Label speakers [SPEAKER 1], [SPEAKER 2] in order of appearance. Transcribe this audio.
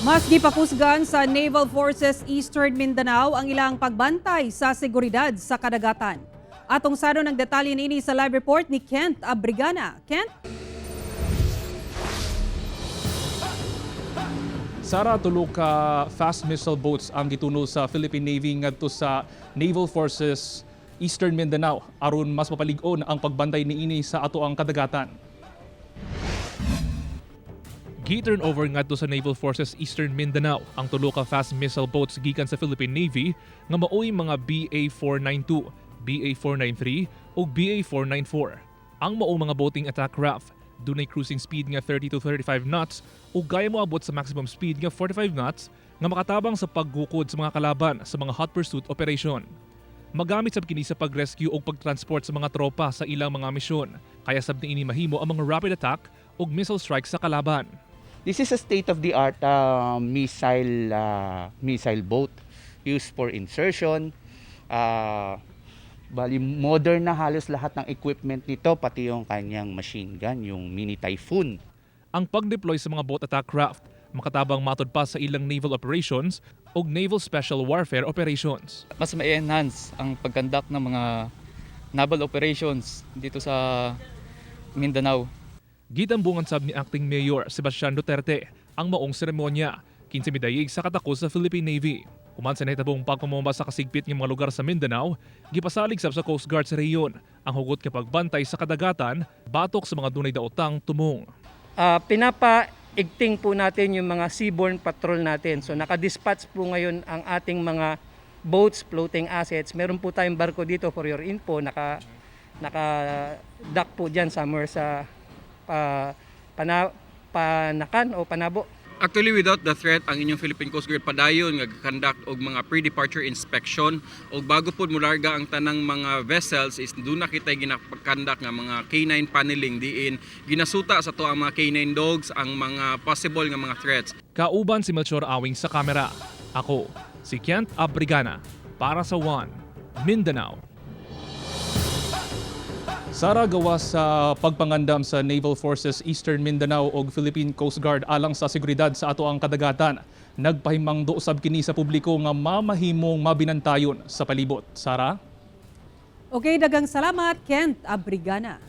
[SPEAKER 1] Mas gipakusgan sa Naval Forces Eastern Mindanao ang ilang pagbantay sa seguridad sa kadagatan. Atong saron ang detalye niini sa live report ni Kent Abrigana. Kent?
[SPEAKER 2] Sara, tulo ka fast missile boats ang gitunol sa Philippine Navy ngadto sa Naval Forces Eastern Mindanao aron mas mapalig-on ang pagbantay niini sa ato ang kadagatan. Gi-turn over ngadto sa Naval Forces Eastern Mindanao ang tulo ka fast missile boats gikan sa Philippine Navy nga maoy mga BA-492, BA-493 ug BA-494. Ang maong mga boating attack craft dunay cruising speed nga 30 to 35 knots ug gaya mo abot sa maximum speed nga 45 knots nga makatabang sa paggukod sa mga kalaban sa mga hot pursuit operation. Magamit sab kini sa pag-rescue o pag-transport sa mga tropa sa ilang mga misyon. Kaya sab niini mahimo ang mga rapid attack ug missile strike sa kalaban.
[SPEAKER 3] This is a state-of-the-art missile boat used for insertion. Bali modern na halos lahat ng equipment nito, pati yung kanyang machine gun, yung mini Typhoon.
[SPEAKER 2] Ang pag-deploy sa mga boat attack craft makatabang matod pa sa ilang naval operations ug naval special warfare operations.
[SPEAKER 4] Mas ma-enhance ang pag-conduct ng mga naval operations dito sa Mindanao.
[SPEAKER 2] Gitambungan sab ni Acting Mayor Sebastian Duterte ang maong seremonya kinsa midayig sa katakos sa Philippine Navy. Human sa nahitabong pagpamomba sa kasigpit ng mga lugar sa Mindanao, gipasalig sab sa Coast Guard sa rehiyon ang hugot nga pagbantay sa kadagatan batok sa mga dunay daotang tumong.
[SPEAKER 5] Pinapaigting po natin yung mga seaborne patrol natin. So naka-dispatch po ngayon ang ating mga boats, floating assets. Meron po tayong barko dito, for your info, naka dock po dyan somewhere sa Panacan o Panabo.
[SPEAKER 6] Actually, without the threat, ang inyong Philippine Coast Guard padayon nga conduct og mga pre-departure inspection og bago pud mularga ang tanang mga vessels is duna kitay gina-conduct nga mga K9 paneling diin ginasuta sa to ang mga K9 dogs ang mga possible nga mga threats.
[SPEAKER 2] Kauban si Melchor Awing sa kamera. Ako, si Kent Abrigana, para sa One, Mindanao. Sara, gawas sa pagpangandam sa Naval Forces Eastern Mindanao ug Philippine Coast Guard alang sa seguridad sa ato ang kadagatan, nagpahimangdo usab kini sa publiko nga mamahimong mabinantayon sa palibot. Sara?
[SPEAKER 1] Okay, daghang salamat, Kent Abrigana.